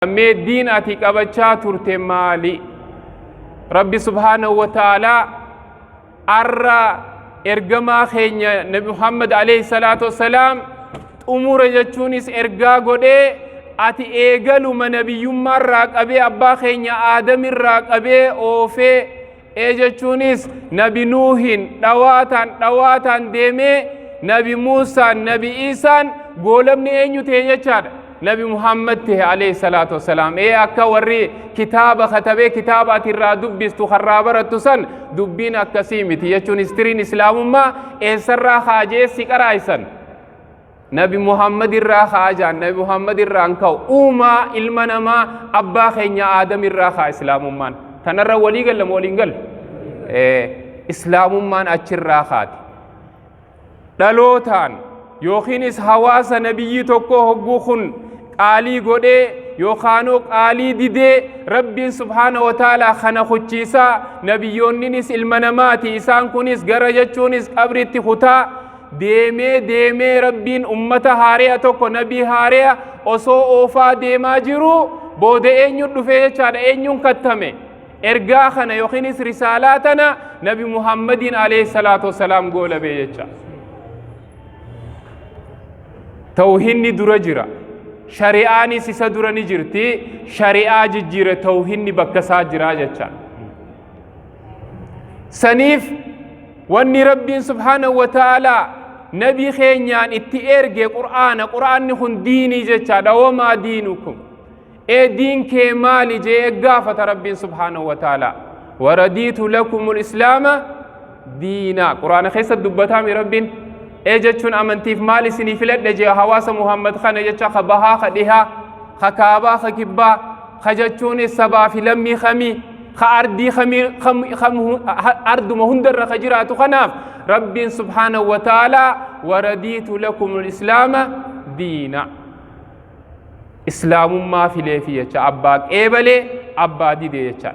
Mee diin ati qabachaa turte maali? Rabbi subhaanahu wa ta'aalaa arra ergamaa keenya Nabi Muhammad alayhi salaatu wassalaam xumura jechuunis ergaa godhee, ati eegaluma nabiyyummaarraa qabee, abbaa keenya Aadamirraa qabee oofee, ee jechuunis Nabi Nuuhin dhawaataan dhawaataan deemee, Nabi Muusaan, Nabi Iisaan, goolabni eenyu ta'e jechaadha? Nabi Muhammad ta'e alayhi salaatu wassalaam. Ee akka warri kitaaba katabee, kitaaba ati irraa dubbistu karraa barattu san, dubbiin akkasii miti jechuun. Histiriin islaamummaa eessarraa kaajee si qaraayisan? Nabi Muhammad irraa ka'a jaan. Nabi Muhammad irraa hin ka'u. Uumaa ilma namaa abbaa keenya Aadam irraa ka'a islaamummaan. Tanarra walii galla moo waliin galu? Islaamummaan achirraa kaate. Dhalootaan yookiinis hawaasa nabiyyii tokkoo hogguu kun qaalii godhee yookaanoo qaalii didee, Rabbiin subhaana wa ta'ala kana kuchiisaa. Nabiyyoonninis ilma namaati, isaan kunis gara jechuunis qabritti kutaa deemee deemee, Rabbiin ummata haare'a tokko, nabii haare'a osoo oofaa deemaa jiru, booda eenyuun dhufee jechaadha? Eenyuun kattame ergaa kana yookiinis risaalaa tana? Nabi Muhammadiin alayhi salaatu wasalaam goolabee jecha. Tawhinni dura jira, shari'aanis isa dura ni jirti. Shari'aa jijjiire, tawhinni bakka isaa jira jecha. Saniif wanni Rabbiin subhaanahu wa ta'aalaa nabii keenyaan itti erge Qur'aana. Qur'aanni kun diinii jechaadha. Wamaa diinukum, ee diin kee maali jee gaafata Rabbiin subhaanahu wa ta'aalaa. Waradiitu lakumul islaama diinaa Qur'aana keessa dubbataami. Rabbiin ee jechuun amantiif maal isinii filadhe jee hawaasa Muhammad kana jecha, ka bahaa, ka dhihaa, ka kaabaa, ka kibbaa, ka jechuunis sabaa fi lammii kamii, ka ardii kamii, arduma hundarra ka jiraatu kanaaf, Rabbiin subhaanahu wa ta'aalaa waradiitu lakumul islaama diina, islaamummaa fileefi jecha. Abbaa qeebalee, abbaa dide jecha.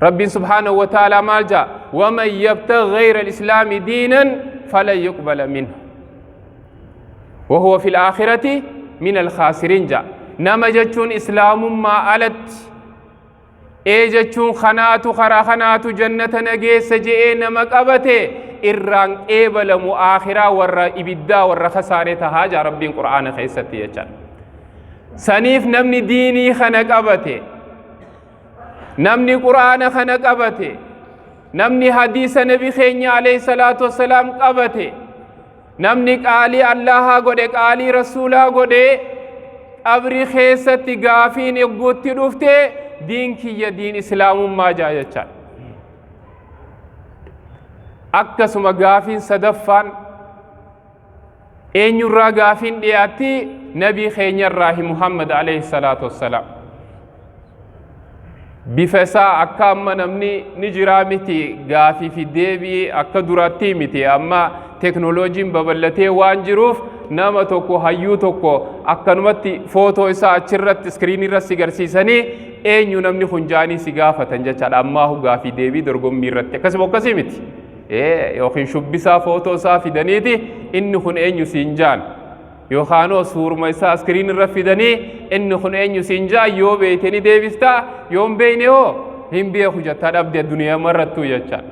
Rabbiin subhaanahu wa ta'aalaa maal jaa? Waman yabtaghi ghayra alislaami diinan falan yuqbala minhu wahuwa fil aakhirati min alkhaasiriin jaa. Nama jechuun islaamummaa alatti, ee jechuun kanaatu karaa kanaatu jannata nageessa je'ee nama qabate, irraan qeebalamu, aakhiraa warra ibiddaa, warra kasaare tahaa jaa Rabbiin Qur'aana keessatti jecha. Saniif namni diinii kana qabate, namni Qur'aana kana qabate, namni hadiisa nabi keenya alayhi salaatu wassalaam qabate, namni qaalii Allahaa godhe, qaalii rasuulaa godhe, qabri keessatti gaafiin egguutti dhufte, diin kiyya diin islaamummaa jaa jecha. Akkasuma gaafiin sadaffaan eenyurraa gaafiin dhiyaatti? Nabii keenyarraahi, Muhammad alayhi salaatu wassalaam. Bifa isaa akka amma namni ni jiraa miti, gaafii fi deebii akka duraatti miti. Amma teknooloojiin babal'atee waan jiruuf, nama tokko, hayyuu tokko akkanumatti footoo isaa achirratti iskiriinii irratti si garsiisanii, eenyu namni kun jaanii si gaafatan jechaadha. Ammaahu gaafii deebii dorgommii irratti akkasuma akkasii miti, yookiin shubbisaa footoo isaa fidaniiti inni kun eenyu siin jaan, yookaanoo suuruma isaa iskiriin irra fidanii inni kun eenyu siin jaan, yoo beeyte ni deebistaa, yoo hin beeyne hoo hin beeku jettaa, dhabde duniyaa marrattuu jechaadha.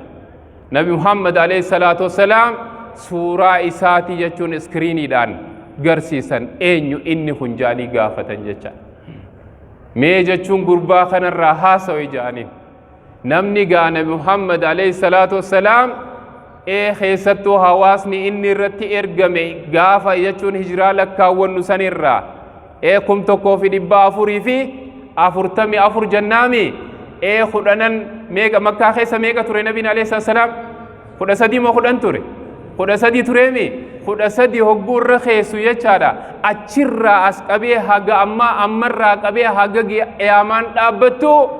Nabi Muhammad alayhi salaatu wassalaam suuraa isaatii jechuun iskiriiniidhaan garsiisan, eenyu inni kun jaanii gaafatan jechaadha. Mee jechuun gurbaa kanarraa haasawe jaaniin. Namni gaa Nabi Muhammad alayhi salaatu wassalaam, ee keessattuu hawaasni inni irratti ergame, gaafa jechuun hijiraa lakkaawwannu sanirraa ee 1444 jennaami, ee kudhanan meeqa Makkaa keessa meeqa ture nabiin alayhi salaatu wassalaam? 13 moo 10 ture? 13 tureemi. 13 hogguu irra keessu jechaadha. Achirraa as qabee haga ammaa, ammarraa qabee haga qiyaamaan dhaabbattu,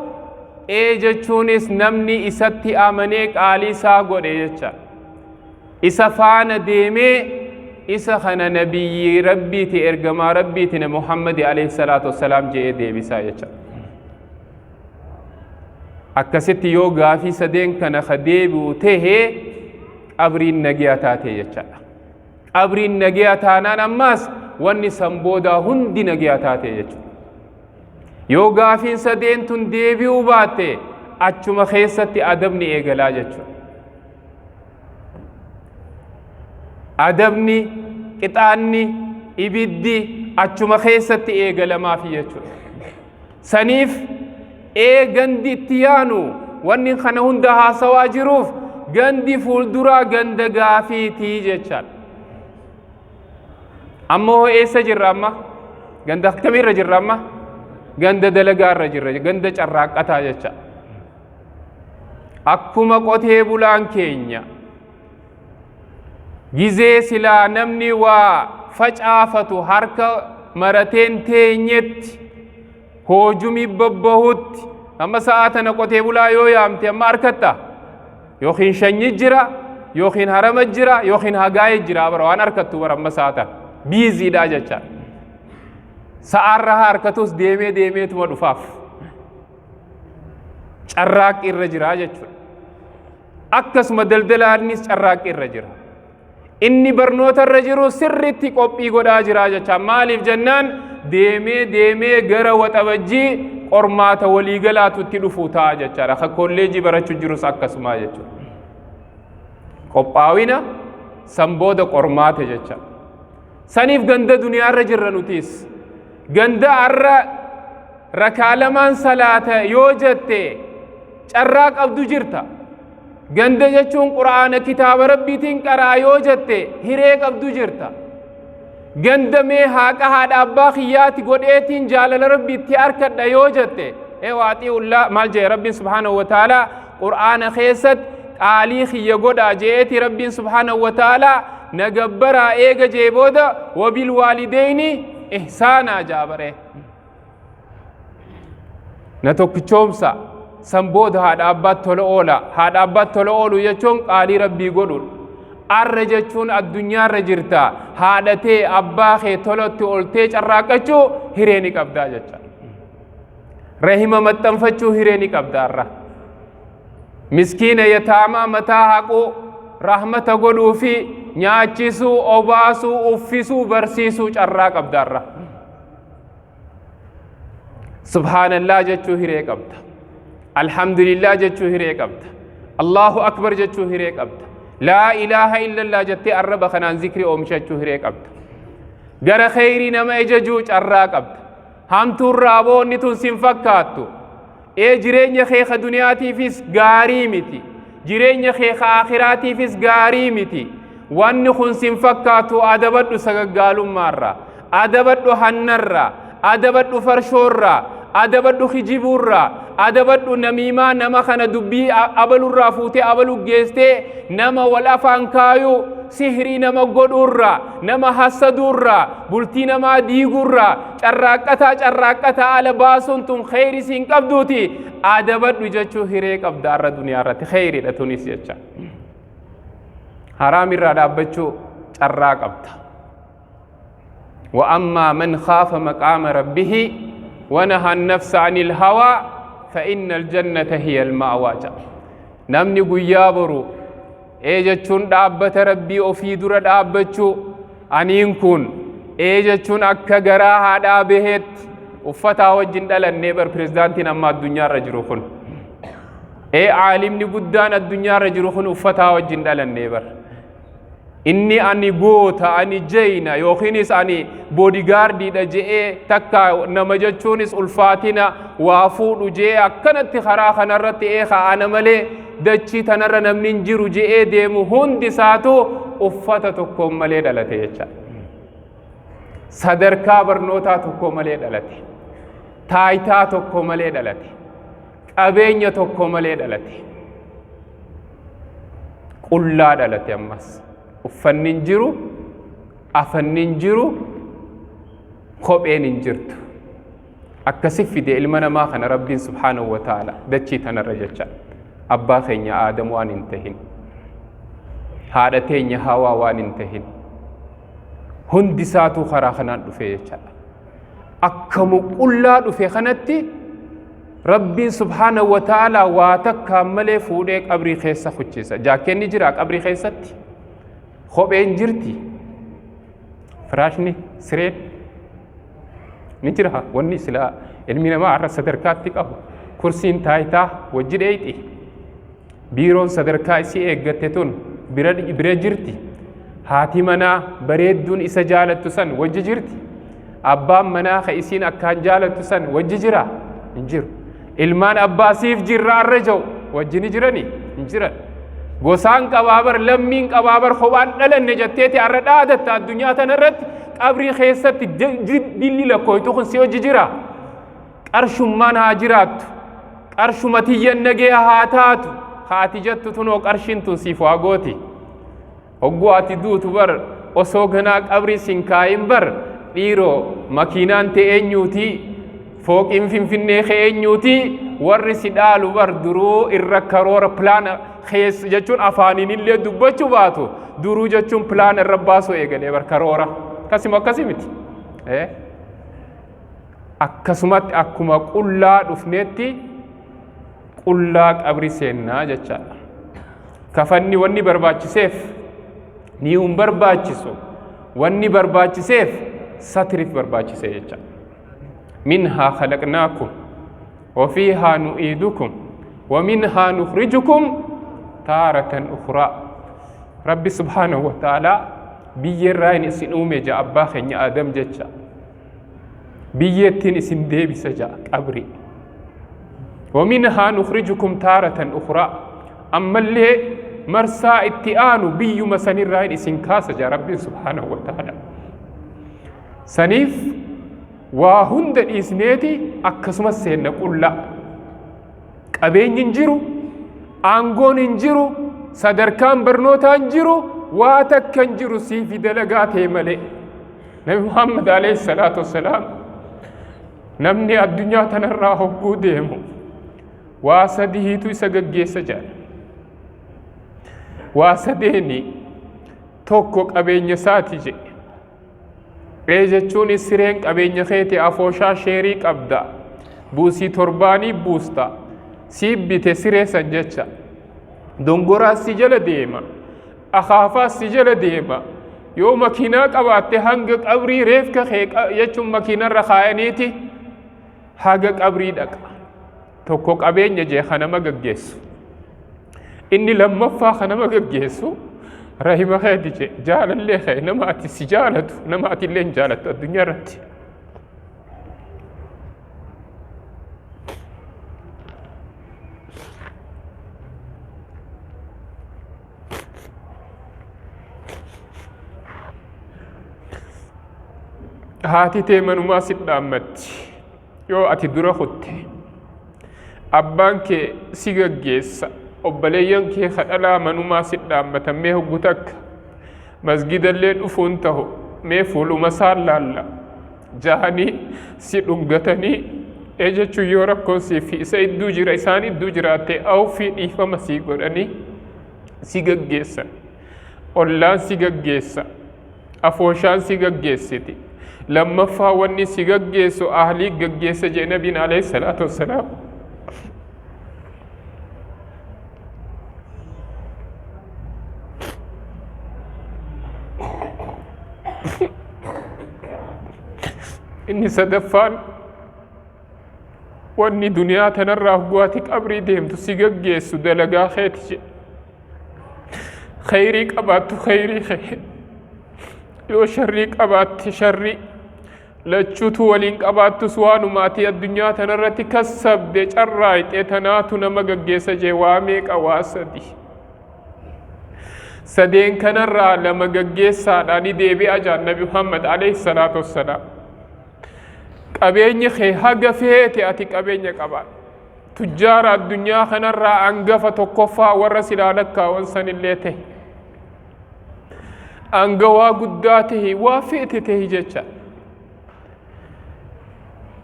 ee jechuunis namni isatti amanee qaalii isaa godhe jecha, isa faana deemee, isa kana nabiyyi Rabbiiti, ergamaa Rabbiiti na Muhammadi alayhi salaatu wassalaam je'ee deebisaa jecha. Akkasitti yoo gaafii sadeen kana ka deebi'u tahe, qabriin nagiyaa taate jechaadha. Qabriin nagiyaa taanaan ammaas wanni san boodaa hundi nagiyaa taate jechuudha. Yoo gaafiin sadeen tun deebi'uu baatte achuma keessatti adabni eegalaa jechuudha. Adabni, qixaanni, ibiddi achuma keessatti eegalamaafi jechuudha. Saniif ee gandi itti yaanu wanni kana hunda haasawaa jiruuf gandi fuulduraa ganda gaafiitii jechaadha. Amma hoo eessa jirra amma? Ganda akkamiirra jirra amma? Ganda dalagaarra jirra, ganda carraaqqataa jecha. Akkuma qotee bulaan keenya gizee silaa namni waa facaafatu harka marateen teenyetti hoojumii babbahutti amma sa'aa tana qotee bulaa yoo yaamte amma harkatta yookiin shanyi jira yookiin harama jira yookiin hagaayee jira bara waan harkattu bara amma sa'aa tana biiziidha jecha sa'aarra haa harkatus deemee deemeetuma dhufaaf carraaqqii irra jira jechuudha. Akkasuma daldalaanis carraaqqii irra jira. Inni barnoota irra jiru sirriitti qophii godhaa jira jecha. Maaliif jennaan deemee deemee gara waxabajjii qormaata waliigalaatu itti dhufuu ta'a jechaadha. Kan kolleejii barachuu jirus akkasuma jechuudha. Qophaawina san booda qormaata jecha. Saniif ganda duniyaarra jirra nutis. Ganda har'a rakaa lamaan salaata yoo jette carraa qabdu jirta. Ganda jechuun qura'aana kitaaba rabbiitiin qaraa yoo jette hiree qabdu jirta. Ganda mee haaqa haadha abbaa kiyyaati godheetiin jaalala rabbii itti arkadha yoo jette ee waaxii ullaa maal jedhe rabbiin subhaanahu wa ta'aalaa qur'aana keessatti qaalii kiyya godhaa je'eeti rabbiin subhaanahu wa ta'aalaa na gabbaraa eega jee booda wabil waalideyni ihsaanaa ja'a baree. Na tokkichoomsa san booda haadha abbaatti tola oola. Haadha abbaatti tola oolu jechuun qaalii rabbii godhuudha. Arra jechuun addunyaarra jirta. Haadha tee abbaa kee tolatti oltee carraaqqachuu hiree ni qabdaa jecha. Rahima maxxanfachuu hiree ni qabda arra. Miskiina yataamaa mataa haquu, rahmata godhuu fi nyaachisuu, obaasuu, uffisuu, barsiisuu carraa qabda arra. Subhaanallah jechuu hiree qabda. Alhamdulillah jechuu hiree qabda. Allahu akbar jechuu hiree qabda. Laa ilaaha illallah jettee arraba kanaan zikrii oomishachuu hiree qabda. Gara kheyrii nama ejajuu carraa qabda. Hamtuurraa boonni tun sin fakkaattu. Ee jireenya kee ka duniyaatiifis gaarii miti. Jireenya kee ka aakhiraatiifis gaarii miti. Wanni kun sin fakkaatu adabadhu sagaggaalummaarraa, adabadhu hannarraa, adabadhu farshoorraa, adabadhu kijibuurraa, adabadhu namiimaa nama kana dubbii abalurraa fuutee abalu geestee nama wal afaan kaayuu sihrii nama godhuurraa, nama hassaduurraa, bultii namaa diiguurraa, carraaqqataa carraaqqataa ala baasuun tun kheyri siin qabduuti adabadhu jechuu hiree qabda arra duniyaa irratti kheyriidha tunis jecha. Haraam irraa dhaabbachuu carraa qabda. وأما من خاف مقام ربه ونهى النفس عن الهوى فإن الجنة هي المأوى. Namni guyyaa boru ee jechuun dhaabbata rabbii ofii dura dhaabbachuu aniin kun ee jechuun akka garaa haadhaa baheetti uffataa wajjin dhalannee bar pirezidaantiin amma addunyaarra jiru kun ee aalimni guddaan addunyaarra jiru kun uffataa wajjin dhalannee bar inni ani goota ani jeyna yookiinis ani boodigaardiidha je'ee takka nama jechuunis ulfaatina waa fuudhu je'ee akkanatti karaa kanarratti eeka ana malee dachii tanarra namni hin jiru je'ee deemu hundi isaatu uffata tokkoon malee dhalate jecha. Sadarkaa barnootaa tokko malee dhalate. Taayitaa tokko malee dhalate. Qabeenya tokko malee dhalate. Qullaa dhalate ammas. Uffanni hin jiru, afanni hin jiru, kopheen hin jirtu. Akkasi fide ilma namaa kana Rabbiin subhaanahu wa ta'ala dachii tanarra jecha. Abbaa keenya Aadam waan hin tahin. Haadha teenya Hawaa waan hin tahin. Hundi isaatuu karaa kanaan dhufe jechaadha. Akkamu qullaa dhufe kanatti Rabbiin subhaanahu wa ta'ala waa takkaan malee fuudhee qabrii keessa kuchisa. Jaakkeenni jira qabrii keessatti. Kopheen jirti. Firaashni sireen. Ni jira wanni silaa ilmi namaa har'a sadarkaatti qabu. Kursiin taayitaa wajji dheeyxi. Biiroon sadarkaa isii eeggatte tun bira jirti. Haati manaa bareedduun isa jaalattu san wajji jirti. Abbaan manaa ka isiin akkaan jaalattu san wajji jira? Hin jiru. Ilmaan abbaa siif jirra arra ja'u wajji ni jirani? Hin jiran. Gosaan qabaa bar, lammiin qabaa bar, kophaan dhalanne jetteeti arra dhaadatta addunyaa tana irratti qabrii keessatti dilli lakkooytu kun si wajji jira. Qarshummaan haa jiraattu. Qarshuma tiyyan nagaya haa taatu. Ka ati jettu tunoo qarshiin tun siif waa gooti. Hogguu ati duutu bar osoo ganaa qabrii sin kaayin bar dhiiroo makiinaan tee eenyuutii fooqiin Finfinnee kee eenyuutii warri si dhaalu bar duruu irra karoora pilaana keessa jechuun afaaniin illee dubbachuu baatu duruu jechuun pilaana irra baasuu eegalee bar karoora akkasuma akkasii miti. Akkasumatti akkuma qullaa dhufneetti qullaa qabri seennaa jechaadha. Kafanni wanni barbaachiseef ni hin barbaachisu. Wanni barbaachiseef satriif barbaachise jecha. Minhaa khalaqnaakum wa fiihaa nu'iidukum wa minhaa nukhrijukum taaratan ukhraa. Rabbi subhaanahu wa ta'aalaa biyyerraa hin isin uume ja'a abbaa keenya Aadam jecha. Biyyettiin isin deebisa ja'a qabrii. Waminhaa nukhrijukum taaratan ukhraa. Ammallee marsaa itti aanu biyyuma sanirraa hin isin kaasa ja'a Rabbiin subhaanahu wa ta'ala. Saniif waa hunda dhiisneeti akkasumas seenna qullaa. Qabeenyi hin jiru, aangoon hin jiru, sadarkaan barnootaa hin jiru, waa takka hin jiru siifi dalagaa ta'e malee. Nabi Muhammad alayhi salaatu wassalaam namni addunyaa tanarraa hogguu deemu waa sadihiitu isa gaggeessa jedha. Waa sadeeni tokko qabeenya isaati jedhe. Ee jechuun sireen qabeenya keeti afooshaa sheerii qabda. Buusii torbaanii buusta. Sii bite siree san jecha. Dongoraas si jala deema. Akaafaas si jala deema. Yoo makiinaa qabaatte hanga qabrii reefka kee jechuun makiinarra kaayaniiti haga qabrii dhaqa. Tokko qabeenya jee ka nama gaggeessu. Inni lammaffaa ka nama gaggeessu rahima keeti jee jaalallee kee nama ati si jaalatu nama ati illee hin jaalattu addunyaa irratti. Haati tee manumaa si dhaammatti yoo ati dura kutte. Abbaan kee si gaggeessa. Obboleeyyan kee ka dhalaa manumaa si dhaammatan mee hoggu takka. Masgidallee dhufuun tahu mee fuuluma isaan laalla. Jahanii si dhungatanii ee jechuun yoo rakkoon siif fi isa idduu jira isaan idduu jiraatte awfii dhiifama sii godhanii si gaggeessan. Ollaan si gaggeessa. Afooshaan si gaggeessiti. Lammaffaa wanni si gaggeessu ahlii gaggeessa jee nabiin alayhi salaatu wassalaam. Inni sadaffaan wanni duniyaa tanarraa hogguu ati qabrii deemtu si gaggeessu dalagaa keeti jedhe. Khayrii qabaattu khayrii kee yoo sharrii qabaatte sharrii lachuutu waliin qabaattus waanuma ati addunyaa tanarratti kassabde carraayxe tanaatu nama gaggeessa jee waa meeqa waa sadi. Sadeen kanarraa lama gaggeessaadha ni deebi'a jaan Nabi Muhammad alayhi salaatu wassalaam. Qabeenyi kee haga feete ati qabeenya qabaadhu. Tujjaara addunyaa kanarraa angafa tokkoffaa warra silaa lakkaawan sanillee tahi. Angawaa guddaa tahi waa feete tahi jecha.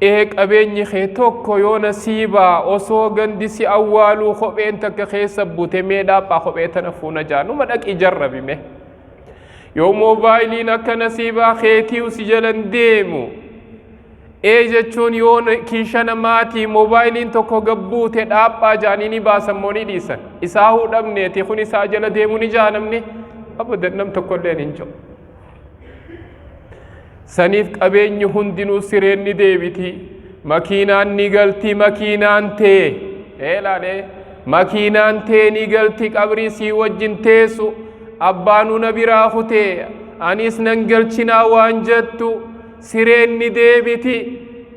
Ee qabeenyi kee tokko yoo nasiibaa osoo gandi si awwaaluu kopheen takka keessa bute mee dhaaphaa kophee tana fuuna jaa numa dhaqii jarrabi mee. Yoo moobaayiliin akka nasiibaa keetii si jalan deemu ee jechuun yoo kiisha namaatii moobaayiliin tokko gabbuute dhaaphaa jaanii ni baasan moo ni dhiisan isaahuu dhabneeti kun isaa jala deemu ni jaa namni abadan nam tokkolleen hin jiru. Saniif qabeenyi hundinuu sireen ni deebiti, makiinaan ni galti, makiinaan tee. Ee laalee makiinaan tee ni galti qabrii sii wajjin teessu abbaanuu na biraa kutee anis nan galchinaa waan jettu sireen ni deebiti.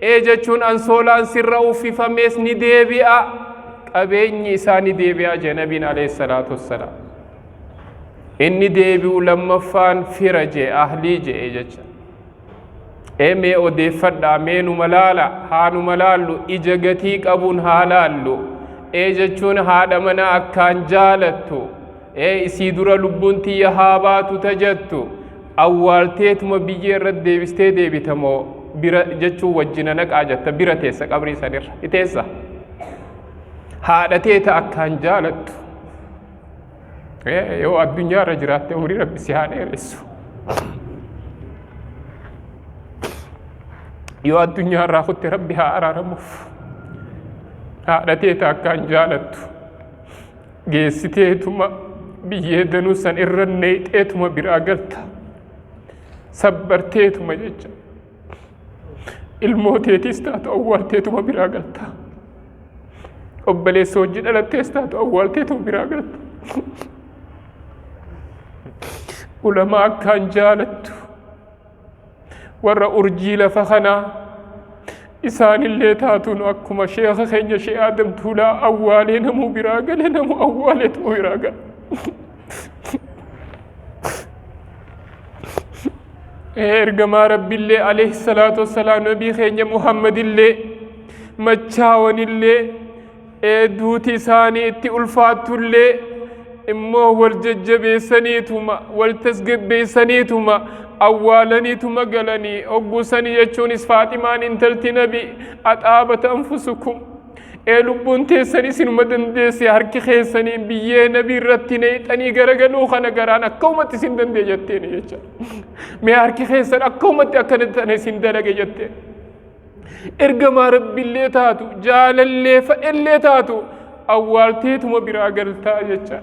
Ee jechuun ansoolaan sirra uffifamees ni deebi'a. Qabeenyi isaa ni deebi'a jee nabiin alayhi salaatu wassalaam. Inni deebi'u lammaffaan fira jee ahlii je'e jecha. Ee mee odeeffadhaa mee numa laala haa numa laallu ija gatii qabuun haa laallu. Ee jechuun haadha manaa akkaan jaalattu. Ee isii dura lubbuun tiyya haa baatu ta jettu. Awwaalteetuma biyyee irratti deebistee deebita moo bira jechuun wajjina naqaa jetta bira teessa qabrii sanirra iteessa. Haadha teeta akkaan jaalattu. Yoo addunyaa irra jiraatte umurii rabbi si haa dheeressu. Yoo addunyaa irraa kutte rabbi haa araaramuuf. Haadha teeta akkaan jaalattu. Geessiteetuma biyyee danuu san irra neexeetuma biraa galta. Sabbarteetuma jecha. Ilmoo teetiis taatu awwaalteetuma biraa galta. Obboleessa hojii dhalattees taatu awwaalteetuma biraa galta. Ulamaa akkaan jaalattu warra urjii lafa kanaa isaanillee taatuun akkuma sheekha keenya shee Aadam Tuulaa awwaalee namuu biraa gale namuu awwaaleetuma biraa gala. Ergamaa Rabbillee alayhi salaatu wassalaam nabii keenya Muhammadillee machaawanillee duuti isaanii itti ulfaattullee immoo wal jajjabeessaniituma wal tasgabbeessaniituma awwaalaniituma galanii hoggusanii jechuunis Faaximaan intalti nabi axaabata anfusukum Ee lubbuun teessan isinuma dandeesse harki keessaniin biyyee nabii irratti neexanii garagaluu kana garaan akkamumatti isin dandee jetteen jecha. Mee harki keessan akkamumatti akkana tana isin dalage jetteen. Ergamaa rabbillee taatu jaalallee fa'ellee taatu awwaalteetuma biraa galtaa jecha.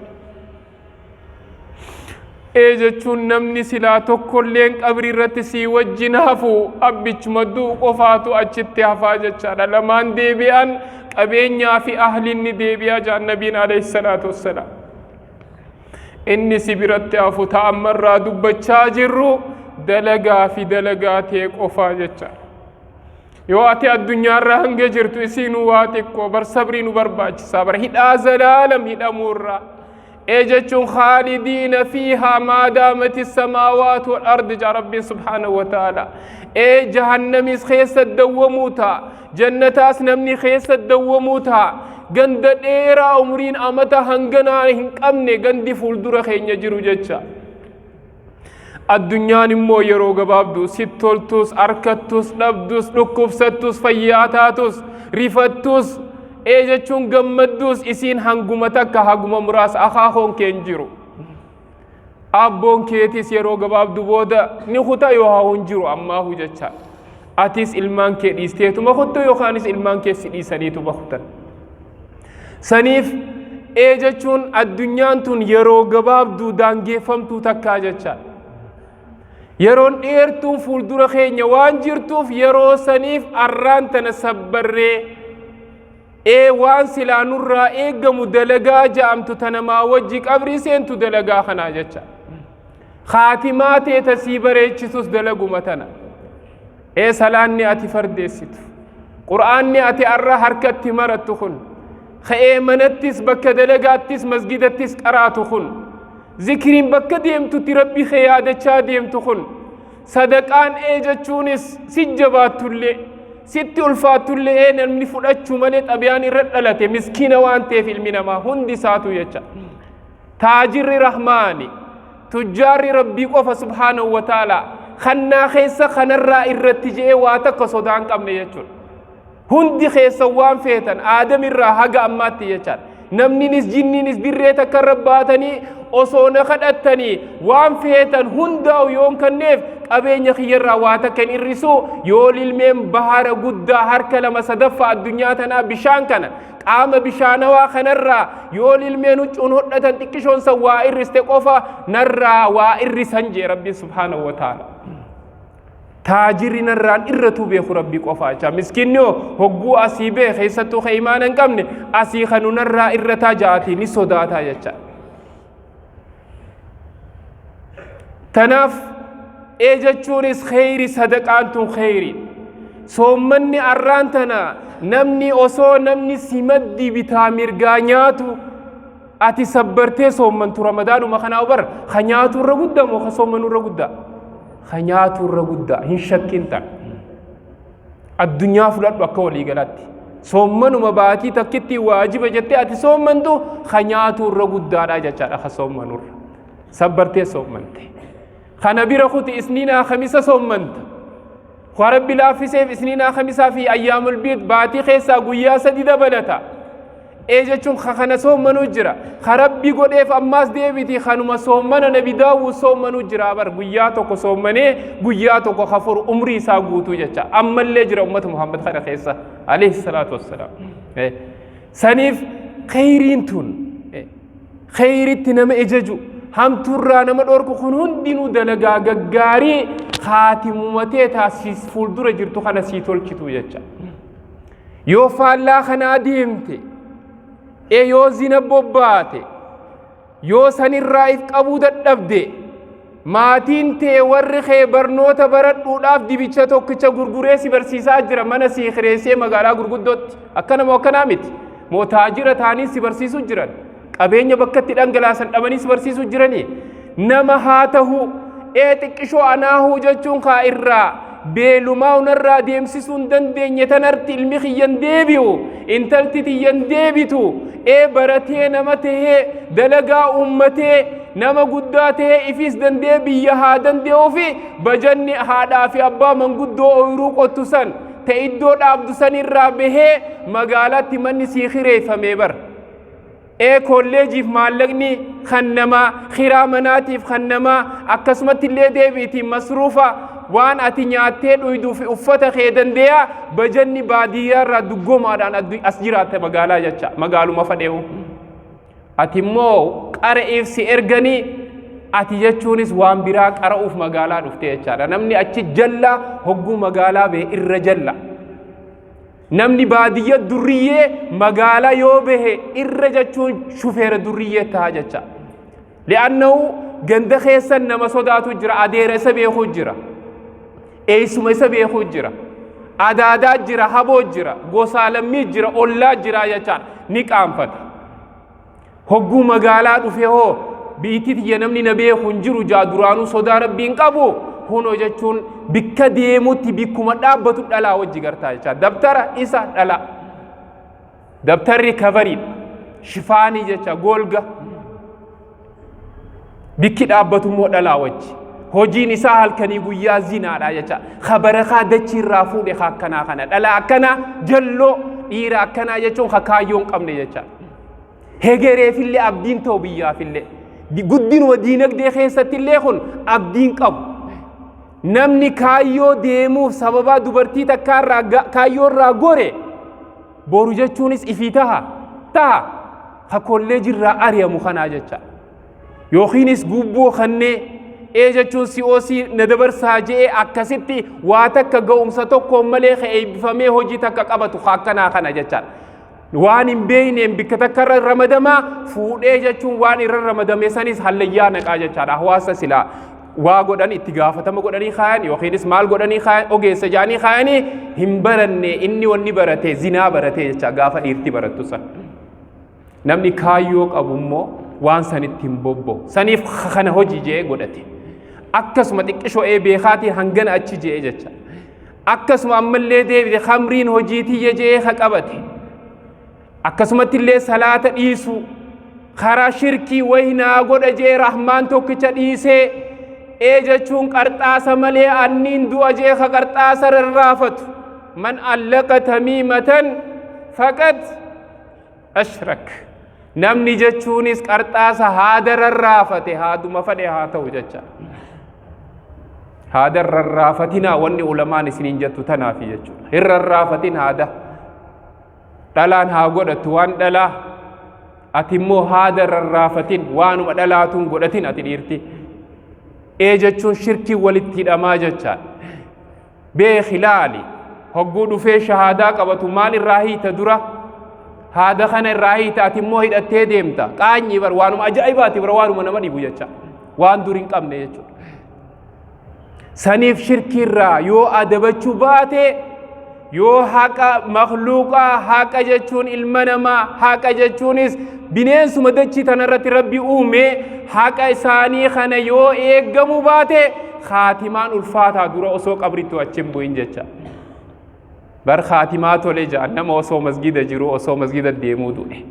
Ee jechuun namni silaa tokkolleen qabrii irratti sii wajjin hafu abbichuma du'u qofaatu achitti hafaa jechaadha. Lamaan deebi'an qabeenyaa fi ahliin ni deebi'a jaan nabiin alayhi salaatu wassalaam. Inni si biratti hafu ta ammarraa dubbachaa jirru dalagaa fi dalagaa tee qofaa jechaadha. Yoo ati addunyaarra hanga jirtu isiinuu waa xiqqoo bar sabrii nu barbaachisaa bar hidhaa zalaalam hidhamuurraa. Ee jechuun khaalidiina fiihaa maadaamati samaawaatu wal ardi jaa rabbiin subhaanahu wa ta'ala. Ee jahannamis keessa dawwamuu ta'a. Jannataas namni keessa dawwamuu ta'a. Ganda dheeraa umriin amata hanganaa hin qabne gandi fuuldura keenya jiru jecha. Addunyaan immoo yeroo gabaabduu sitti toltus, arkattus, dhabdus, dhukkubsattus, fayyaa taatus, rifattus, ee jechuun gammadduus isiin hanguma takka haguma muraasa akaakoon kee hin jiru. Abboon keetis yeroo gabaabduu booda ni kuta yoo haa hin jiru ammaahu jecha. Atis ilmaan kee dhiisteetuma kuttu yookaanis ilmaan kee si dhiisaniituma kutan. Saniif ee jechuun addunyaan tun yeroo gabaabduu daangeeffamtuu takkaa jecha. Yeroon dheertuun fuuldura keenya waan jirtuuf yeroo saniif arraan tana sabbarree ee waan silaa nurraa eeggamu dalagaa ja'amtu tanamaa wajji qabrii seentu dalagaa kanaa jecha. Kaatimaa tee tasii bareechisus dalaguma tana. Ee salaanni ati fardeessitu, Qur'aanni ati arra harkatti marattu kun, ka'ee manattis bakka dalagaattis masgidattis qaraatu kun, zikriin bakka deemtutti Rabbi kee yaadachaa deemtu kun, sadaqaan ee jechuunis si jabaattullee, sitti ulfaattullee ee namni fudhachuu malee xabiyaan irra dhalate miskiina waan ta'eef ilmi namaa hundi isaatu jecha. Taajirri Rahmaani, tujjaarri Rabbii qofa subhaanahu wa ta'ala kannaa keessa kanarraa irratti je'ee waa takka sodaa hin qabne jechuudha. Hundi keessa waan feetan aadamirraa haga ammaatti jechaadha. Namninis jinniinis dirree takka irra baatanii osoo na kadhattanii waan feetan hundaa'u yoon kanneef qabeenya kiyyarraa waa takka hin hir'isu yoo lilmeen bahara guddaa harka lama sadaffaa addunyaa tanaa bishaan kana qaama bishaanawaa kanarraa yoo lilmeen huccuun hodhatan xiqqishoon san waa irriste qofa narraa waa irrisan jee rabbiin subhaanahu wa ta'ala. Taajirri narraan irratuu beeku Rabbi qofaa jecha. Miskiinni hoo hogguu asii bee keessattuu ka imaana hin qabne asii kanu narraa irrataa ja'atii ni sodaataa jecha. Tanaaf ee jechuunis kheyri sadaqaan tun kheyri. Soommanni arraan tana namni osoo namni si maddi bitaa mirgaa nyaatu ati sabbartee soommantu ramadaanuma kanaa bar ka nyaatu irra guddaa moo ka soommanu irra guddaa? Ka nyaatu irra guddaa hin shakkin tan. Addunyaa fudhadhu akka waliigalaatti. Soommanuma baatii takkitti waajiba jettee ati soommantu ka nyaatu irra guddaadha jechaadha ka soommanurra. Sabbartee soommante. Kana bira kuti isniinaa kamisa soommanta. Waa Rabbi laaffiseef isniinaa kamisaa fi ayyaamul biid baatii keessaa guyyaa sadi dabalata. Ee jechuun ka kana soommanuu jira. Ka Rabbi godheef ammaas deebiti kanuma soommana Nabi Daawud soommanuu jira bar guyyaa tokko soommanee guyyaa tokko kafuru umrii isaa guutuu jecha. Ammallee jira ummata Muhammad kana keessa alayhi salaatu wassalaam. Saniif kheyriin tun kheyritti nama ejaju hamtuurraa nama dhorku kun hundinuu dalagaa gaggaarii kaatimumatee taasiis fuuldura jirtu kana sii tolchitu jecha. Yoo faallaa kanaa deemte, e yoo zina bobbaate, yoo sanirraa if qabuu dadhabde, maatiin tee warri kee barnoota baradhuudhaaf dibicha tokkicha gurguree si barsiisaa jira mana sii kireessee magaalaa gurguddootti. Akkana moo akkanaa miti? Moo taajira ta'anii si barsiisuu jiran? Qabeenya bakka itti dhangalaasan dhabanii si barsiisuu jiranii? Nama haa ta'u ee xiqqishoo anaahuu jechuun kaa irraa beelumaa unarraa deemsisuu hin dandeenye tanarti ilmi kiyyan deebi'u intalti tiyyan deebitu ee baratee nama tahee dalagaa uummatee nama guddaa tahee ifiis dandee biyya haa danda'uu fi bajanni haadhaa fi abbaa manguddoo ooyiruu qottu san ta iddoo dhaabdu san irraa bahee magaalaatti manni sii kireeffamee bar. Ee kolleejiif maallaqni kan namaa, kiraa manaatiif kan namaa, akkasumatti illee deebiitiin masruufa waan ati nyaattee dhuyduu fi uffata kee dandeeya bajanni baadiyyaa irraa duggomaadhaan as jiraatte magaalaa jecha magaaluma fadheewu. Ati immoo qara'eef si erganii ati jechuunis waan biraa qara'uuf magaalaa dhufte jechaadha. Namni achi jalla hogguu magaalaa ba'e irra jalla. Namni baadiyya durriyyee magaalaa yoo bahe irra jechuun shufeera durriyyee ta'a jecha. Li'annahu ganda keessa nama sodaatu jira, adeera isa beekuu jira, eessuma isa beekuu jira, adaadaa jira, haboo jira, gosaa lammii jira, ollaa jira jechaadha. Ni qaanfata. Hogguu magaalaa dhufe hoo biitti tiyya namni na beeku hin jiru jaa duraanuu sodaa rabbii hin qabu hunoo jechuun bikka deemutti bikkuma dhaabbatu dhalaa wajji gartaa jecha dabtara isa dhala dabtarri kavariidha shifaanii jecha golga Bikki dhaabbatu immoo dhalaa wajji. Hojiin isaa halkanii guyyaa zinaadha jecha. Ka barakaa dachii irraa fuudhe ka akkanaa kana. Dhalaa akkanaa jalloo dhiira akkanaa jechuun ka kaayyoo hin qabne jecha. Hegereefillee abdiin ta'u biyyaafillee. Guddinuma diinagdee keessattillee kun abdiin qabu. Namni kaayyoo deemuuf sababaa dubartii takkaarraa kaayyoo irraa gore boru jechuunis ifii taha taha ka kolleejirraa ari'amu kanaa jecha yookiinis gubboo kannee ee jechuun COC na dabarsaa je'ee akkasitti waa takka ga'umsa tokkoon malee ka eebbifamee hojii takka qabatu ka akkanaa kana jechaadha. Waan hin beekneen bikka takka irra ramadamaa fuudhee jechuun waan irra ramadame sanis hallayyaa naqaa jechaadha. Hawaasa silaa waa godhan itti gaafatama godhanii kaayan yookiinis maal godhanii kaayan ogeessa jedhanii kaayanii hin baranne inni wanni barate zinaa barate jecha gaafa dhiirti barattu san. Namni kaayyoo qabu immoo waan sanitti hin bobba'u. Saniif kana hojii je'ee godhate. Akkasuma xiqqishoo ee beekaatiin hangana achi je'ee jecha. Akkasuma ammallee deebite kamriin hojii tiyya je'ee ka qabate. Akkasumatti illee salaata dhiisuu karaa shirkii wayi naa godha jee rahmaan tokkicha dhiisee ee jechuun qarxaasa malee anniin du'a jee ka qarxaasa rarraafatu man allaqa tamiimatan faqad ashrak namni jechuunis qarxaasa haada rarraafate haaduma fadhe haa ta'u jecha haada rarraafatinaa wanni ulamaan isiniin jettu tanaafi jechuudha hin rarraafatin haada Dhalaan haa godhattu waan dhalaa ati immoo haada rarraafatin waanuma dhalaatuun godhatin ati dhiirti. Ee jechuun shirkii walitti hidhamaa jechaadha. Beeki laali. Hogguu dhufee shahaadaa qabatu maal irraa hiita dura? Haada kana irraa hiita, ati immoo hidhattee deemta. Qaanyii bar, waanuma ajaa'ibaati bar, waanuma nama dhibu jecha. Waan dur hin qabne jechuudha. Saniif shirkiirraa yoo adabachuu baate, yoo haqa makluuqaa, haqa jechuun ilma namaa, haqa jechuunis bineensuma dachii tanarratti Rabbi uume, haqa isaanii kana yoo eeggamuu baate, kaatimaan ulfaataa dura osoo qabritti achi hin bu'in jecha. Bar kaatimaa tole ja'an nama osoo masgida jiru, osoo masgida deemuu du'e.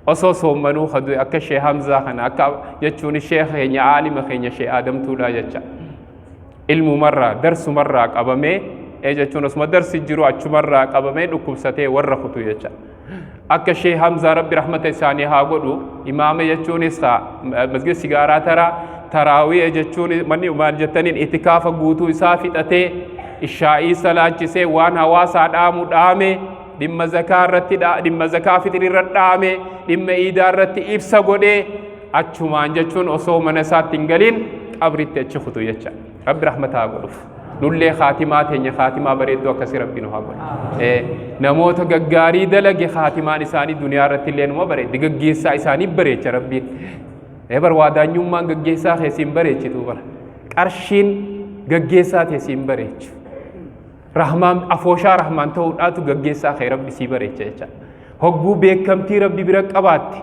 Osoo soommanuu ka du'e, akka Shee Hamzaa kana, akka jechuun sheekha keenya, aalima keenya Shee Aadamtuudhaa jecha. Ilmumarraa darsumarraa qabamee, jechuun osuma darsi jiru achumarraa qabamee dhukkubsatee warra kutu jecha. Akka Shee Hamzaa, Rabbi rahmata isaanii haa godhu, imaama jechuunis masgida sigaaraa taraa taraawii jechuun manni maal jettaniin itikaafa guutuu isaa fixatee, ishaa'ii salaachisee, waan hawaasaa dhaamu dhaame, dhimma zakaa irratti, dhimma zakaa fixrii irra dhaame, dhimma iidaa irratti ibsa godhee, achumaan jechuun osoo mana isaatti hin galiin qabritti achi kutu jecha. Rabbi rahmata haa godhuuf. Nullee kaatimaa teenya kaatimaa bareedduu akkasii Rabbi nu haa godhu. Namoota gaggaarii dalage kaatimaan isaanii duniyaa irratti illee numa bareeddi. Gaggeessaa isaanii bareecha Rabbiin. Bar waadaanyummaan gaggeessaa keessi hin bareechitu bara. Qarshiin gaggeessaa teessi hin bareechu. Rahmaan afooshaa rahmaan ta'uudhaatu gaggeessaa kee Rabbi sii bareecha jecha. Hogguu beekamtii Rabbi bira qabaatte,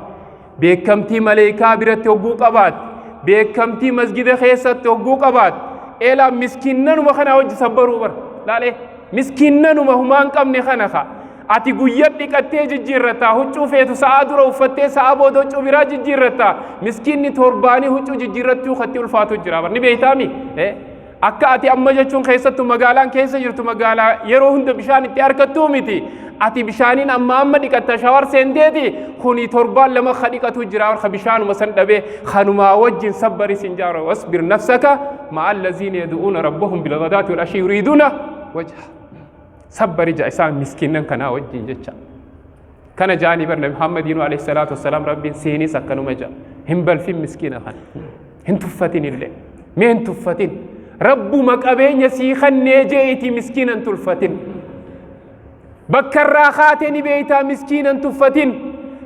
beekamtii maleekaa biratti hogguu qabaatte, beekamtii masgida keessatti hogguu qabaatte, eelaa miskinnanuma kana hojii sabbaruu bara. Laalee miskinnanuma humaan qabne kana ka. Ati guyyaa dhiqattee jijjiirratta, huccuu feetu sa'aa dura uffattee sa'aa booda huccuu biraa jijjiirratta. Miskiinni torbaanii huccuu jijjiirrattuu katti ulfaatu jira. Ni beektaami? Akka ati amma jechuun keessattuu magaalaan keessa jirtu magaalaa yeroo hunda bishaan itti argattuu miti. Ati bishaaniin amma amma dhiqatta, shower seenteeti, kuni torbaan lama ka dhiqatu jira, ka bishaanuma san dhabee kanumaa wajjin sabbari sin jaara. واصبر نفسك مع الذين يدعون ربهم بالغداة والعشي يريدون وجهه. Sabbari ja isaan miskiinnan kanaa wajjin jecha. Kana jaanii bar Nabi Muhammadiinu alayhi salaatu wassalaam, Rabbiin siinis akkanuma ja'a. Hin balfin miskiina kana. Hin tuffatin illee. Mee hin tuffatin. Rabbuma qabeenya sii kannee je'iti miskiina hin tulfatin. Bakka irraa kaate ni beeytaa, miskiina hin tuffatin.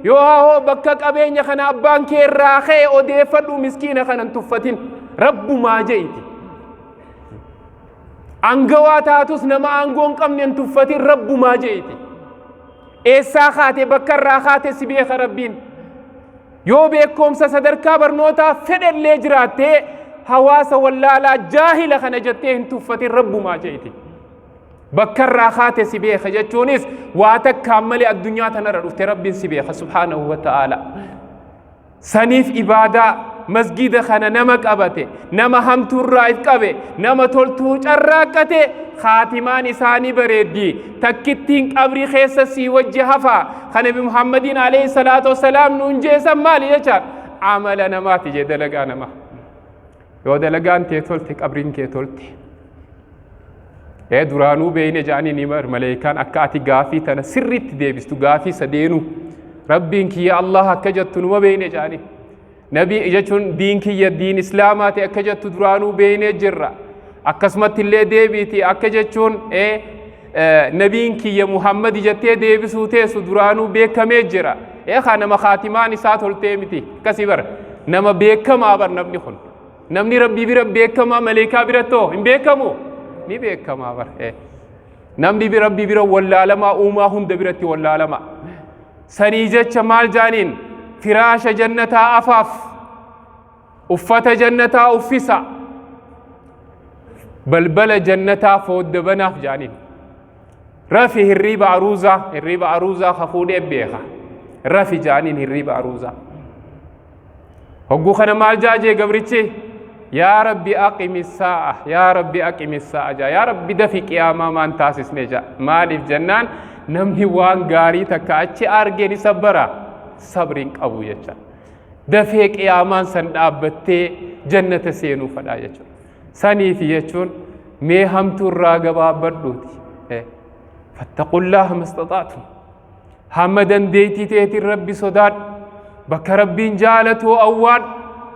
Yoo hoo bakka qabeenya kana abbaan kee irraa ka'e odeeffadhu, miskiina kana hin tuffatin. Rabbumaa je'iti. Aangawaa taatus nama aangoo hin qabne hin tuffatin, rabbumaa je'iti. Eessaa kaate, bakka irraa kaate si beeka Rabbiin. Yoo beekumsa sadarkaa barnootaa fedhellee jiraattee, hawaasa wallaalaa jaahila kana jettee hin tuffatin, rabbumaa je'iti. Bakka irraa kaate si beeka jechuunis waa takkaan malee addunyaa tanarra dhufte Rabbiin si beeka subhaanahu wa ta'aala. Saniif ibaadaa masgida kana nama qabate, nama hamtuurraa if qabe, nama toltuu carraaqqate, kaatimaan isaanii bareeddi. Takkittiin qabrii keessa sii wajji hafaa kan Nabi Muhammadiin alayhi salaatu wassalaam nuun jeesan maali jechaan? Amala namaati jee, dalagaa namaa. Yoo dalagaan tee tolte, qabriin kee tolte. Ee, duraanuu beeyne jedhanii ni maleekaan akka ati gaafii tana sirriitti deebistu, gaafii sadeenuu Rabbiin kiyya Allah akka jettu numa beeyne jedhanii. Nabii jechuun diin kiyya diin islaamaa ta'e akka jettu duraanuu beeynee jirra. Akkasumatti illee deebiiti akka jechuun nabiin kiyya Muhammad jettee deebisuu teessu duraanuu beekamee jira. Ee kaa, nama kaatimaan isaa toltee miti akkasii bara, nama beekamaa bar namni kun. Namni Rabbii bira beekamaa, maleekaa birattoo hin beekamu? Ni beekamaa bar. Namni Rabbii bira wallaalamaa, uumaa hunda biratti wallaalamaa. Sanii jecha maal jaaniin? Firaasha jannataa afaaf, uffata jannataa uffisa, balbala jannataa foodda banaaf jaaniin. Rafi hirriiba aruuzaa, hirriiba aruuzaa ka fuudhee beeka. Rafi jaaniin hirriiba aruuzaa. Hogguu kana maal jaajee gabrichi? Yaa Rabbi aqimi saa'a, yaa Rabbi aqimi saa'a jaa, yaa Rabbi dafi qiyaamaa maan taasisne jaa. Maaliif jennaan, namni waan gaarii takka achi argee ni sabbara, sabriin qabu jecha. Dafee qiyaamaan san dhaabbattee jannata seenuu fadhaa jechuudha. Saniif jechuun mee hamtuu irraa gabaabbadhuuti. فاتقوا الله ما استطعتم. Hamma dandeettii teetiin Rabbi sodaadhu. Bakka Rabbiin jaalatu awwaadhu.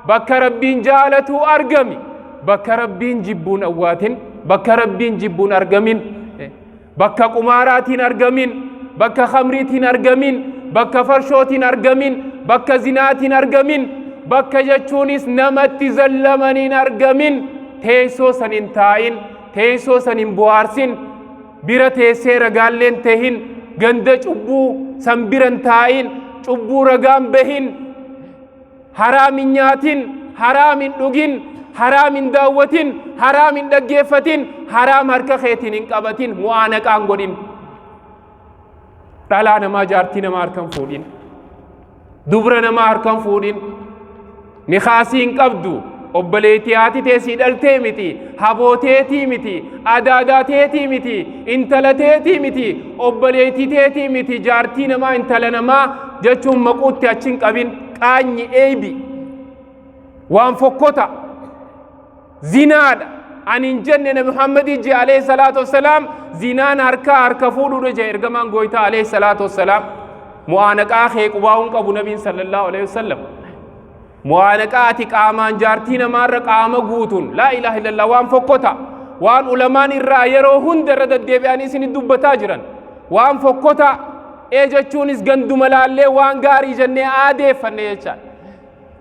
Bakka Rabbiin jaalatu argami. Bakka Rabbiin jibbuun awwaatin. Bakka Rabbiin jibbuun argamin, bakka qumaaraatiin argamin, bakka khamriitiin argamin, bakka farshootiin argamin, bakka zinaatiin argamin, bakka jechuunis namatti zallamaniin argamin. Teessoo san hin taa'in, teessoo san hin bohaarsin, bira teessee ragaalleen tehin, ganda cubbuu san bira hin taa'in, cubbuu ragaan bahin, haraam hin nyaatin, haraam hin dhugin, haraam hin daawwatin, haraam hin dhaggeeffatin, haraam harka keetiin hin qabatin, mu'aanaqaan godhin. Dhalaa namaa, jaartii namaa harkan fuudhin, dubra namaa harkan fuudhin. Nikaasii hin qabdu, obboleettii haati tee sii dhaltee miti, habooteetii miti, adaadaa teetii miti, intala teetii miti, obboleettii teetii miti. Jaartii namaa, intala namaa jechuun maquutti achi hin qabin. Qaanyi, eeybi, waan fokkota, zinaadha. Ani hin jenne, Nabi Muhammadii je, alayhi salaatu wassalaam. Zinaan harkaa harka fuudhuudha je ergamaan gooytaa, alayhi salaatu wassalaam. Mu'aanaqaa kee qubaa'uun qabu nabiin, sallallahu alayhi wasallam. Mu'aanaqaa ati qaamaan jaartii namaarra qaama guutuun, laa ilaaha illallah, waan fokkota, waan ulamaan irraa yeroo hunda irra deddeebi'anii isin dubbataa jiran, waan fokkota. Ee jechuunis ganduma laallee waan gaarii jennee aadeeffanne jecha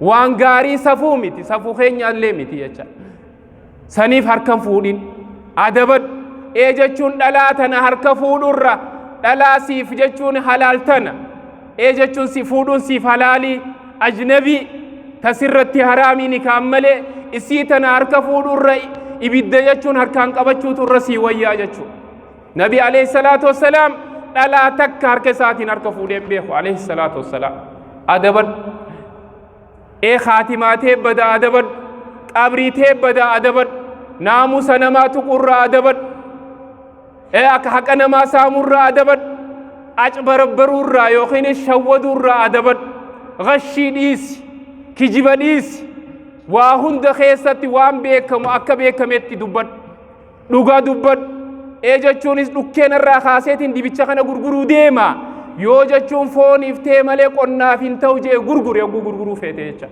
waan gaarii safuu miti, safuu keenyaallee miti jecha. Saniif harkan fuudhin, adabadhu. Ee jechuun dhalaa tana harka fuudhurra, dhalaa siif jechuun halaal tana, ee jechuun si fuudhuun siif halaalii, ajnabii tasirratti haraamii nikaan malee, isii tana harka fuudhurra ibidda jechuun harkaan qabachuutu irra sii wayyaa jechuudha. Nabi alayhi salaatu wassalaam dhalaa takka harka isaatiin harka fuudhee hin beeku, alayhi salaatu wassalaam. Adabadhu. Ee kaatimaatee badaa adabadhu. Qabriitee badaa adabadhu. Naamusa namaa tuqurraa adabadhu. Ee akka haqa namaa saamurraa adabadhu. Acbarabbaruurraa yookiin shawwaduurraa adabadhu. Gashii dhiisi. Kijiba dhiisi. Waa hunda keessatti waan beekamu akka beekametti dubbadhu. Dhugaa dubbadhu. Ee jechuunis dhukkeen irraa kaaseetiin dibicha kana gurguruu deema. Yoo jechuun fooniif ta'e malee qonnaaf hin ta'u jee gurgure, yogguu gurguruu feete jecha.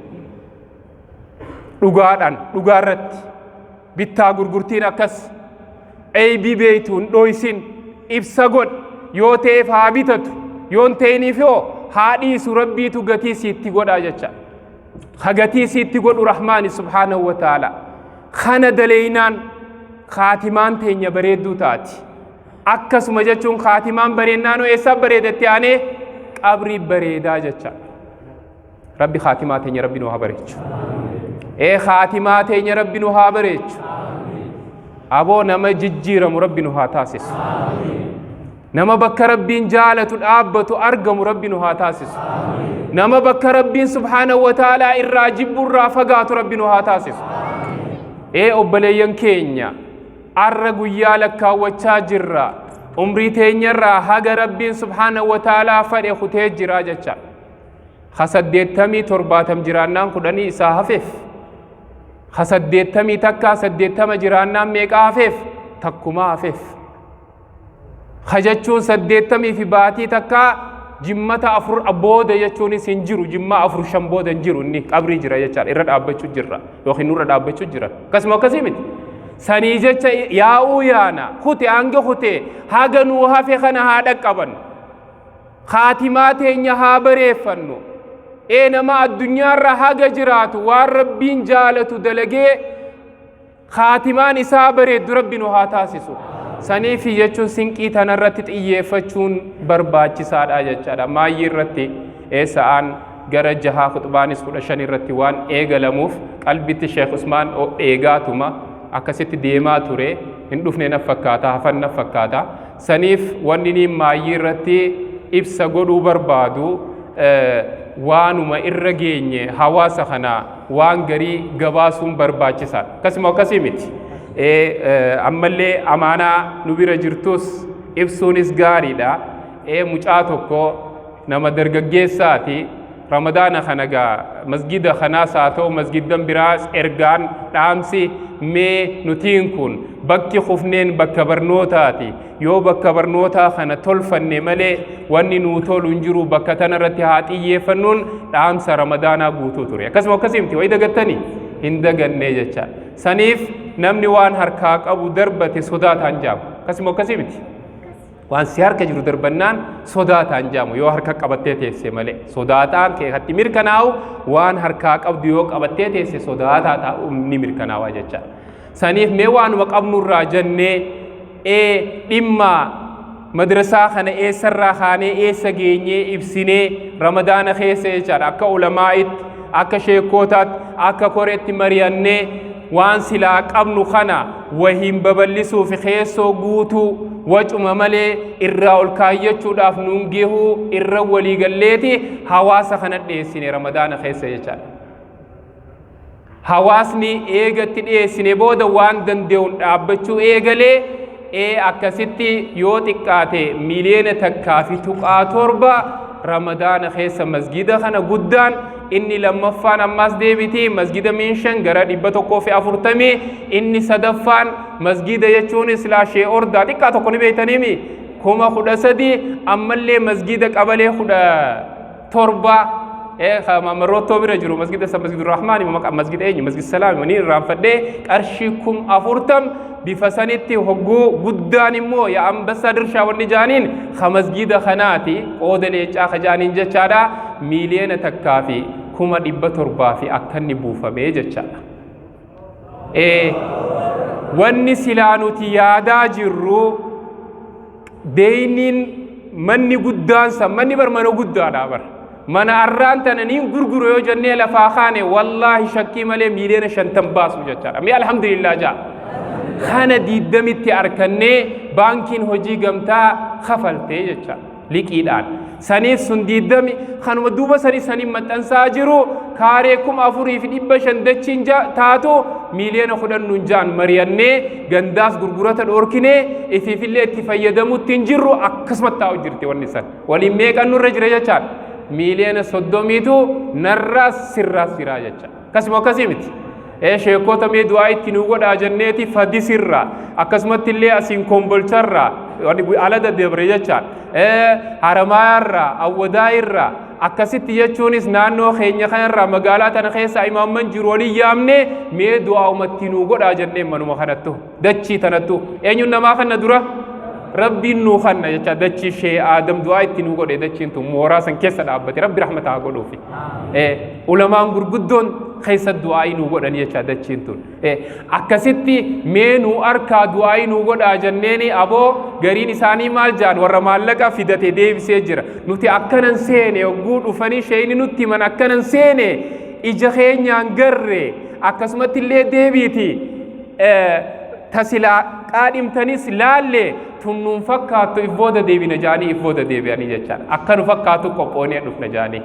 Dhugaadhaan, dhugaa irratti bittaa gurgurtiin akkas eeybii beeytuun dhoysin, ibsa godh. Yoo ta'eef haa bitatu, yoo hin ta'iniif yoo haa dhiisu, Rabbiitu gatii siitti godhaa jecha. Ha gatii siitti godhu Rahmaani subhaanahu wa ta'ala. Kana daleeynaan kaatimaan teenya bareedduu taati. Akkasuma jechuun kaatimaan bareennaan eessa bareedetti aanee qabrii bareedaa jecha. Rabbi kaatimaa teenya Rabbi nu haa bareechu. Ee kaatimaa teenya Rabbi nu haa bareechu. Aboo nama jijjiiramu Rabbi nu haa taasisu. Nama bakka Rabbiin jaalatu dhaabbatu argamu Rabbi nu haa taasisu. Nama bakka Rabbiin subhaanahu wa ta'aalaa irraa jibbu irraa fagaatu Rabbi nu haa taasisu. Ee obboleeyyan keenya, arra guyyaa lakkaawwachaa jirra. Umrii teenyarraa haga Rabbiin subhaanahu wa ta'aalaa fadhe kutee jira jecha. Ha 80 70 jiraannaan 10 isaa hafeef. Ha 81 80 jiraannaan meeqaa hafeef? Takkumaa hafeef. Ha jechuun 80 fi baatii takkaa jimmata 4 booda jechuunis hin jiru, jimmaa 4 5 booda hin jiru, inni qabrii jira jechaadha. Irra dhaabbachuu jirra yookiin nurra dhaabbachuu jira. Akkasuma akkasii miti. Sanii jecha yaa'uu yaana kute, hanga kute, haga nuu hafe kana haa dhaqqabannu. Kaatimaa teenya haa bareeffannu. Ee nama addunyaarra haga jiraatu waan Rabbiin jaalatu dalagee kaatimaan isaa bareeddu Rabbi nu haa taasisu. Saniifi jechuun sinqii tanarratti xiyyeeffachuun barbaachisaadha jechaadha. Maayyii irratti ee sa'aan gara jahaa, khuxbaanis 15 irratti waan eegalamuuf qalbitti Sheekh Usmaan eegaatuma akkasitti deemaa ture, hin dhufne na fakkaata, hafan na fakkaata. Saniif wanni niin maayyii irratti ibsa godhuu barbaadu waanuma irra geenye hawaasa kana waan garii gabaasuun barbaachisaadha. Akkasuma akkasii miti. Ammallee amaanaa nu bira jirtus ibsuunis gaariidha. Mucaa tokko nama dargaggeessaati. Ramadaana kana gaa masgida kanaas haa ta'u masgiddan biraas ergaan dhaamsi mee nutiin kun bakki kufneen bakka barnootaati. Yoo bakka barnootaa kana tolfanne malee wanni nuu tolu hin jiru, bakka tana irratti haa xiyyeeffannuun dhaamsa Ramadaanaa guutuu ture. Akkasuma akkasii miti, wayi dagattanii hin dagannee jecha. Saniif Namni waan harkaa qabu darbate sodaataan jaamu. Akkasuma akkasii miti. Waan si harka jiru darbannaan sodaataan jaamu yoo harka qabattee teesse malee. Sodaataan keekatti mirkanaa'u waan harkaa qabdu yoo qabattee teesse sodaataa ta'u ni mirkanaawa jechaadha. Saniif mee waanuma qabnurraa jennee ee dhimma madrasaa kana eessarraa kaanee eessa geenyee ibsinee Ramadaana keessa jechaadha, akka ulamaa'itti, akka sheekootaatti, akka koreetti mari'annee waan silaa qabnu kana wahiin babal'isuu fi keessoo guutuu wacuma malee irraa ol kaayyachuudhaaf nuun gahuu irra waliigalleeti hawaasa kana dhiyeessine Ramadaana keessa jechaadha. Hawaasni eegatti dhiyeessine booda waan danda'uun dhaabbachuu eegalee ee akkasitti yoo xiqqaate 1.7 miliyoona Ramadaana keessa masgida kana guddaan inni lammaffaan ammaas deebiti masgida miinshan gara 140, inni sadaffaan masgida jechuun islaashee ordaa xiqqaa tokko ni beektaniimi 13,000, ammallee masgida qabalee 17 maroottoo bira jiru masgida san, Masjid Rahmaan, maqaa masgida eenyu, Masjid Salaam ni irraanfadhee, qarshii 40,000 bifa sanitti hogguu guddaan immoo yaa ambassaa dirshaa wanni jaaniin ka masgida kanaati qooda leencaa ka jaaniin jechaadha, 1,700,000 fi akka inni buufamee jechaadha. Wanni silaa nuti yaadaa jirru deeyniin manni guddaan san, manni bar mana guddaadha bar. Mana arraan tana niin gurguru yoo jennee lafaa kaane, wallaahi shakkii malee 50 miliyoona baasu jechaadha. Mee alhamdulillah jaa. Kana diiddamitti arkannee baankiin hojii gamtaa kafaltee jechaadha. Liqiidhaan. Saniif sun diiddami kanuma duuba sanii saniin maxxansaa jiru kaaree 4,500 dachiin taatu 10 miliyoona nuun jaan mari'annee gandaas gurgurata dhoorkinee ifiifillee itti fayyadamutti hin jirru, akkasumatti taa'u jirti wanni san. Waliin meeqan nurra jira jechaadha? 30 miliyoonatu narraas sirraas jira jecha. Akkasuma akkasii miti. Ee sheekota mee du'aa itti nu godhaa jenneeti fadisirraa, akkasumatti illee asiin kombolcharraa ala daddabre jechaan, Haramaayarraa, Awwadaayirraa, akkasitti jechuunis naannoo keenya kanarraa magaalaa tana keessa imaamman jiru waliin yaamne mee du'aa umatti nu godhaa jennee manuma kanattu dachii tanattu eenyuun namaa kana dura Rabbiin nuu kanna jecha. Dachii shee Aadam du'aa itti nu godhe, dachiin tun mooraa san keessa dhaabbate Rabbi rahmata haa godhuufi. Ulamaan gurguddoon keessa du'aa nu godhan jecha dachiin tun. Akkasitti mee nu harkaa du'aa nu godhaa jenneeni aboo gariin isaanii maal jaan, warra maallaqa fidate deebisee jira. Nuti akkanan seene, hogguu dhufanii sheeyni nutti himan akkanan seene, ija keenyaan garre, akkasumatti illee deebiiti. Tasilaa qaadhimtanis laalle tunnuun fakkaattu, if booda deebina jaanii if booda deebi'anii jechaadha. Akka nu fakkaatu qophoonee dhufna jaanii.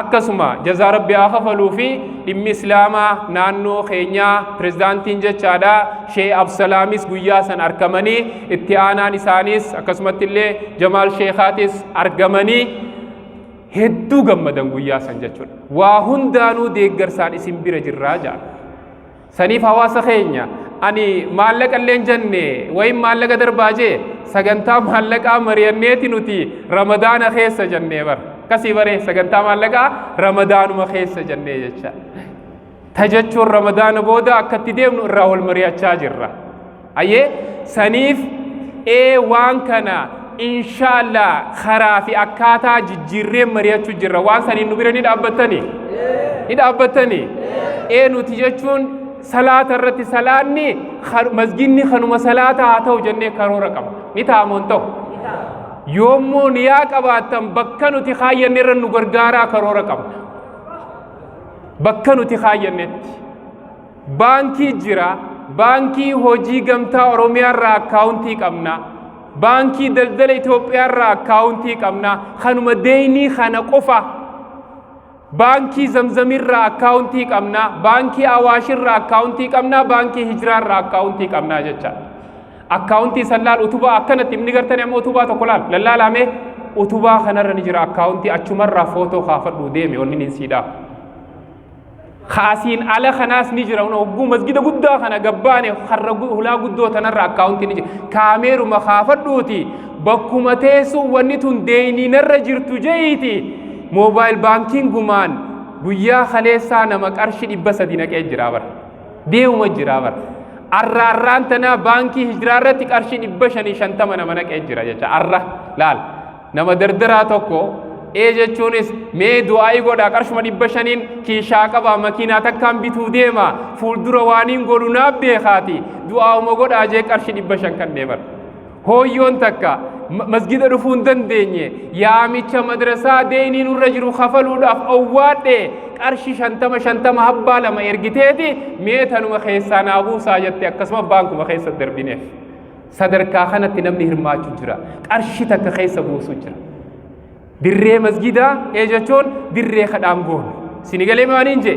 Akkasuma jazaa Rabbi haa kafaluu fi dhimmi Islaamaa naannoo keenyaa pirezidaantiin jechaadha. Shee Absalaamis guyyaa san argamanii, itti aanaan isaaniis akkasumatti illee Jamaal Sheekaatis argamanii hedduu gammadan guyyaa san jechuudha. Waa hundaanuu deeggarsaan isin bira jirraa jedha. Saniif hawaasa keenya, ani maallaqa illee hin jenne wayin maallaqa darbaa jee, sagantaa maallaqaa mari'anneeti nuti Ramadaana keessa jennee bara. Akkasii baree sagantaa maallaqaa Ramadaanuma keessa jennee jecha. Ta jechuun Ramadaana booda akkatti deemnu irraa wal mari'achaa jirra. Ayyee saniif ee waan kana inshaallah karaa fi akkaataa jijjiirree mari'achuu jirra. Waan saniin nu bira ni dhaabbattanii? Ni dhaabbattanii? Ee nuti jechuun salaata irratti salaanni masginni kanuma salaata haa ta'u jennee karoora qabna. Ni ta'a moo hin ta'u? Yoommoo niyaa qabaattan bakka nuti kaayyanne irra nu gargaaraa karoora qabna. Bakka nuti kaayyannetti. Baankii jira. Baankii Hojii Gamtaa Oromiyaa irraa akkaawuntii qabna. Baankii Daldala Itoophiyaa irraa akkaawuntii qabna. Kanuma deeynii kana qofa. Baankii Zamzamirraa akkaawuntii qabna. Baankii Awaashirraa akkaawuntii qabna. Baankii Hijiraarraa akkaawuntii qabna jecha. Akkaawuntii san laal, utubaa akkanatti inni gartanii amma utubaa tokko laal lallaalame, utubaa kanarra ni jira akkaawuntii, achumarraa footoo kaafadhuu deeme wanni niin siidhaa. Kaasiin ala kanaas ni jira. Hogguu masgida guddaa kana gabbaane harra hulaa guddoo tanarra akkaawuntii ni jira. Kaameeruma kaafadhuuti bakkuma teessuu wanni tun deeyniinarra jirtu je'iiti. Mobile bankingumaan guyyaa kaleessaa nama qarshii 300 naqee jira bara. Deemuma jira bara. Arra arraan tanaa baankii Hijiraa irratti qarshii 550 nama naqee jira jecha. Arra laal, nama dardaraa tokko ee jechuunis mee du'aa'ii godhaa, qarshuma 500n kiishaa qabaa, makiinaa takkaan bituu deema, fuuldura waaniin godhu naaf beekaati, du'aa'uma godhaa jee qarshii 500 kannee bara. Hooyyoon takka masgida dhufuu hin dandeenye, yaamicha madrasaa deynii nurra jiru kafaluudhaaf owwaadhe, qarshii 50 50 habbaa lama ergiteeti, mee tanuma keessaa naa buusaa jette, akkasuma baankuma keessa darbineef. Sadarkaa kanatti namni hirmaachuu jira, qarshii takka keessa buusuu jira. Dirree masgidaa ee jechuun dirree kadhaan goonu. Sini galee maaliin jee?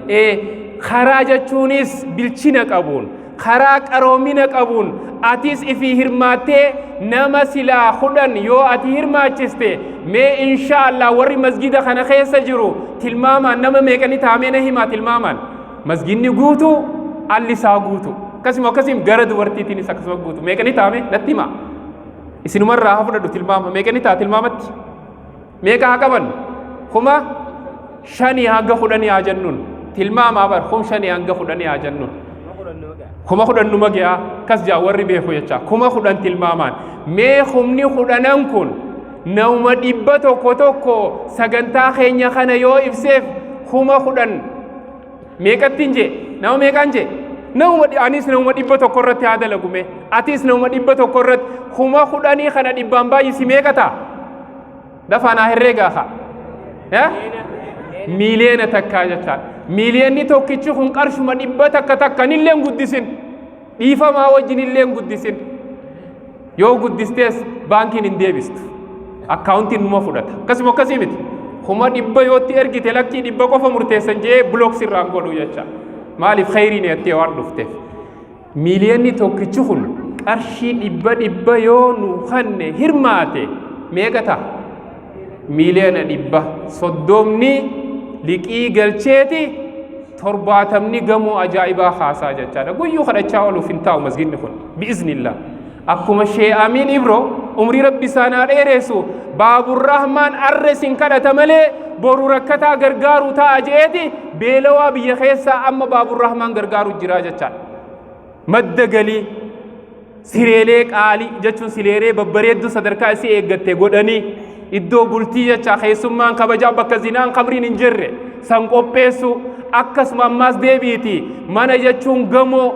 Ee, karaa jechuunis bilchina qabuun, karaa qaroomina qabuun atis ifii hirmaattee nama silaa 10 yoo ati hirmaachiste, mee insha Allah warri masgida kana keessa jiru tilmaamaan nama meeqani taamee na himaa tilmaamaan. Masgidni guutuu, alli isaa guutuu. Akkasuma akkasiin gara dubartiitiinis akkasuma guutuu. Meeqani taame natti himaa. Isinumarraa haa fudhadhu, tilmaama meeqani ta'a tilmaamatti? Meeqa haa qaban? 5,000 hanga 10 haa jennuun. Tilmaamaa bar, 5,000 hanga 10 haa jennuun. 10,000 numa ga'a akkas jaa warri beeku jecha, 10,000 tilmaamaan. Mee humni kudhanan kun nama 100 tokko sagantaa keenya kana yoo ibseef, 10,000 meeqattiin jee? Nama meeqaan jee? Nama anis nama 100 irratti haa dalagume, atis nama 100 irratti, 10,000 kana dhibbaan baay'isi, meeqa ta'a? Dafaa naa herreegaa kaa. 1 miliyoona jechaadha. Miiliyoonni tokkichi kun qarshuma 100 takka illee hin guddisin, dhiifamaa wajjin illee hin guddisin. Yoo guddistees baankiin hin deebistu, akkaawuntiin numa fudhata. Akkasuma akkasii miti, 100,000 yootti ergite, lakkii 100 qofa murteessan jee block sirraan godhu jecha. Maaliif? Khayriin jettee waan dhufteef. Miiliyoonni tokkichi kun qarshii 100 yoo nu kanne hirmaate, meeqa ta'a? 130,000,000 liqii galcheeti, 70ni gamoo ajaa'ibaa haasaa jechaadha. Guyyuu kadhachaa ooluuf hin taa'u masgidni kun, bi'iznillah. Akkuma Shee Amiin Ibro, umrii Rabbi isaanaa dheeressu, Baaburrahmaan arre isin kadhata malee boru rakkataa gargaaru ta'a je'eeti, beelawaa biyya keessaa amma Baaburrahmaan gargaaru jira jechaadha. Madda galii sireelee qaalii jechuun sireelee babbareedduu sadarkaa isii eeggatte godhanii, iddoo bultii jecha keessummaan kabajaa, bakka zinaan kamriin hin jirre san qopheessu. Akkasuma ammaas deebiiti mana jechuun gamoo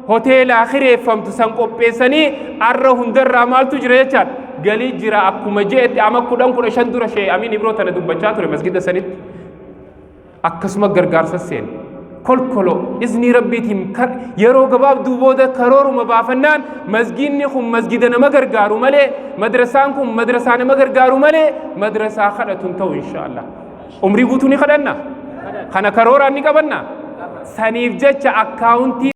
hoteelaa kireeffamtu san qopheessanii, arra hundarraa maaltu jira jechaadha? Galii jira. Akkuma je'etti ama 10 15 dura Shee Amiin Ibroo tana dubbachaa ture masgida sanitti, akkasuma gargaarsa seene kolkolo iznii Rabbiitiin yeroo gabaabduu booda karooruma baafannaan, masgidni kun masgida nama gargaaru malee, madrasaan kun madrasaa nama gargaaru malee, madrasaa kadhatu hin ta'u, insha Allah. Umrii guutuu ni kadhanna, kana karooraan ni qabanna. Saniif jecha akkaawuntii